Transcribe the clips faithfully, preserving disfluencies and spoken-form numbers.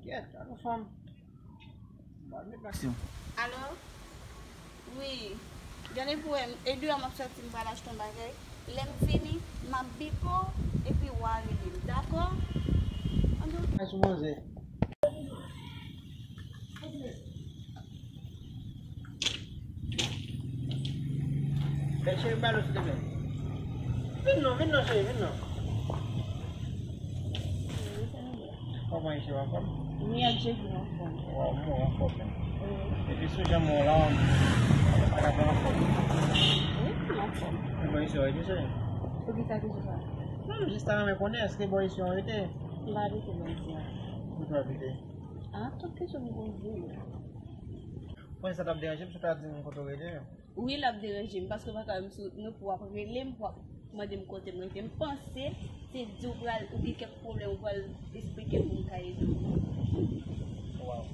Kèt, alo fanm. Ba, met aksyon. Alo? Wi. Gade pou wè, e deyò m ap sòti, m pral achte yon bagay. Lè m fini, m ap bipe w, epi w a rele m, dakò? Ann, ok. Ay, sou manzè. Bèl cheri, m ba l sou demen. Vin non, vin non, cheri, vin non. Kòman isi w anfòm? Wi, ak Jezi, m anfòm. Waw, m anfòm, men. Wi. Epi sou jan m wè w la, w pa ka fè anfòm. Wi, m anfòm. Kòman isi w, epi cheri? Poukisa kesyon sa? Non, m jis ta renmen konnen, èske bò isi w rete? M pa abite bò isi a. Ou pa abite? Ah, tout kesyon m poze yo. Mwen, sa t ap deranje m si w ta di m kote w rete? Wi, l ap deranje m, paske w pa ka wè m sou, nan pou w ap rele m, pou w ap mande m kote m rete. M panse se di w pral, ou gen kèk pwoblèm, ou pral esplike m pou m ka ede w. Waw.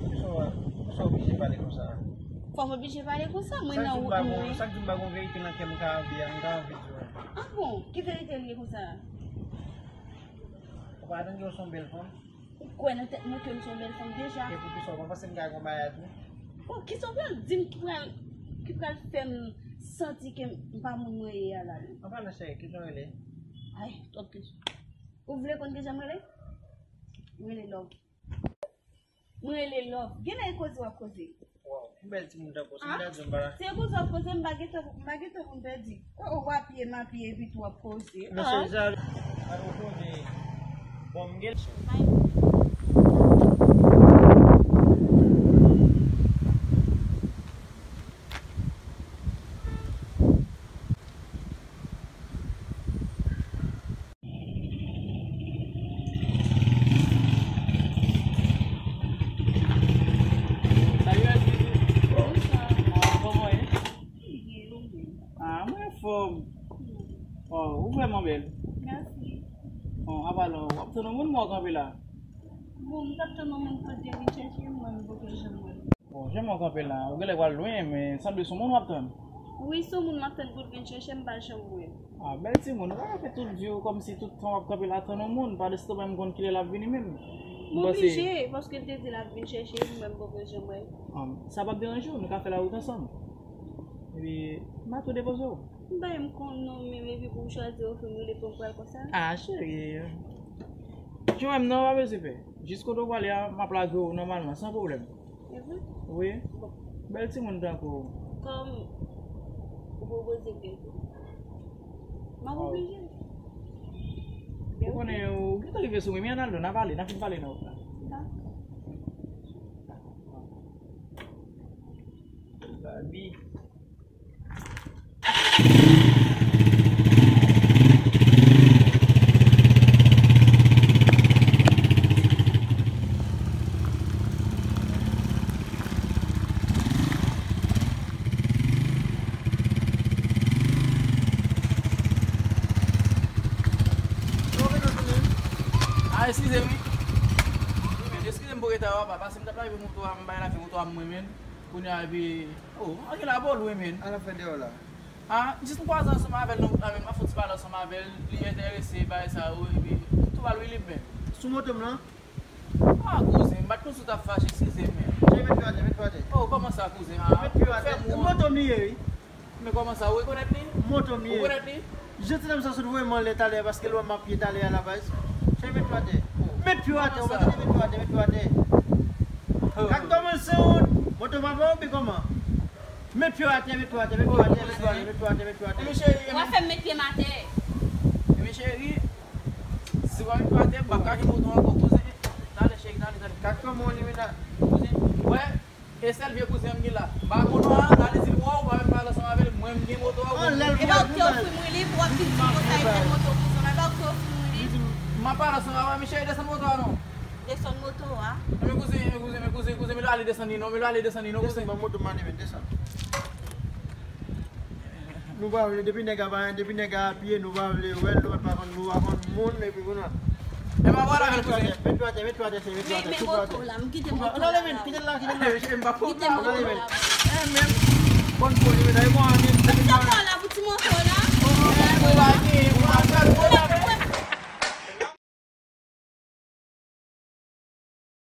Poukisa w, poukisa w oblije pale konsa? Fò m oblije pale konsa? Mwen nan wout mwen. Sa k di m pa gon verite nan kè m ka anvi, m ka anvi di w. Ah bon? Ki verite l ye konsa? Ou pa atann ke w se yon bèl fanm? Ou kwè nan tèt mwen ke m se yon bèl fanm deja? E poukisa w pa panse m ka gen yon bagay a di? Bon, kisa w pral di m ki pral, ki pral fè m santi ke m pa moun mwen ye a la menm? An palan cheri, kijan w rele? Ay, twòp kesyon. Ou vle konn kijan m rele? M rele Love. M rele Love. Genlè e koze w ap koze. Waw, yon bèl timoun tankou w, si m ta di w m pa la. Se koze w ap koze, m pa gentan, m pa gentan konn pèdi. O, o, w ap ye, m ap ye, epi tou w ap koze. Mesye Jal, pa nou koze. Bon, m gen. Salut, Asmini. Bonsoir. Ah, kòman w ye? Byen, ou menm? Ah, mwen anfòm. Oh, ou vrèman bèl. Mèsi. Bon, apa w ap tann yon moun, mwen w kanpe la? Bon, m t ap tann yon moun pou l te vin chèche m, mwen, m poko janm wè l. Bon, jan mwen kanpe la, ou genlè pral lwen, men sanble se yon moun w ap tann. Wi, se yon moun m ap tann pou l vin chèche m, m pa janm wè l. Ah, bèl timoun, ou pa ka fè tout vi w kòmsi tout tan w ap kanpe la tann yon moun, pandanstan mwen m konn kilè l ap vini menm. M oblije, paske l te di l ap vin chèche m, mwen m poko janm wè l. Ah, sa p ap deranje w, nou ka fè lawout ansanm. Epi, m a tou depoze w. M pa menm konn non, men epi pou w chwazi ofri m rele pou m pral konsa. Ah, cheri. Jan w wè m nan, w pa bezwen pè. Jis kote w prale a, m ap lage w nòmalman, san pwoblèm. E vre? Wi. Bon. Bèl timoun tankou w. Kòm ou pwopoze m kèk jou, m ap oblije. Ou konnen, ou gentan rive sou mwen, men ann al non, n a pale, n a fin pale nan wout la. Dakò. Babi. Ah, eskize m wi. Wi, men, eskize m pou reta a, papa. Si m t ap lave moto a, m bay lave moto a mwen menm. Kounye a, epi, oh, anyen la bò lwen, men. An ap fè deyò la? Ah, jis m kwaze ansanm avè l nan wout la, men m ap fè yon ti pale ansanm avè l, li enterese, bagay sa yo, epi tou pral wi li menm. Sou moto m lan? Ah, kouzen, m pa t konn si w t ap fache, eskize m, men. Cheri, met pye w atè, met pye w atè. Oh, kòman sa, kouzen? Ah, met pye w atè. Moto m li ye, wi. Men kòman sa, ou rekonèt li? Moto m li ye. Ou rekonèt li? Jan ti nonm sa sot voye m anlè talè paske l wè m ap ye talè a la baz. Cheri, met pye w atè. Met pye w atè, ou pa tande, met pye w atè, met pye w atè. Gad kòman l sanwont. Moto pa pa w oubyen kòman? Met pye w atè, met pye w atè, met pye w atè, met pye w atè, met pye w atè, met pye w atè. Ebyen cheri, w ap fè m met pye m atè. Ebyen cheri, si w pa met pye w atè, m p ap kache moto ankò, kouzen. Talè cheri, talè, talè. Gad kòman w limina. Kouzen, wè. E sèl vye kouzen an m gen la. M pa konn non, a, la li di l wè w, ou pa menm pale ansanm avè l, mwen m gen moto a, ou gen moto. E pa ou ki te ofri m wi li, pou w ap vin di m konsa, e sèl moto kouzen an, e pa ou ki te ofri m wi li. M ap pale ansanm avè w, men cheri, desann moto a non. Desann moto a? Men kouzen, men kouzen, men kouzen, kouzen, men l ale desann li non, men l ale desann li non, kouzen. Desann, ban moto m ale, men desann. Nou pa vle, depi nèg a pa, depi nèg a apiye, nou pa vle wè l, nou pa konn, nou pa konn moun, epi kounye a. E pa pale avè l, kouzen. Met pye w atè, met pye w atè, met pye w atè, met pye w atè. Men, men moto la, m kite moto la. Non, leve l, kite l la, kite l la. Kite moto la. E, men, konn foli, men, e bon, men, depi sa la pou ti moto la. Ou pa gen, ou pa gen.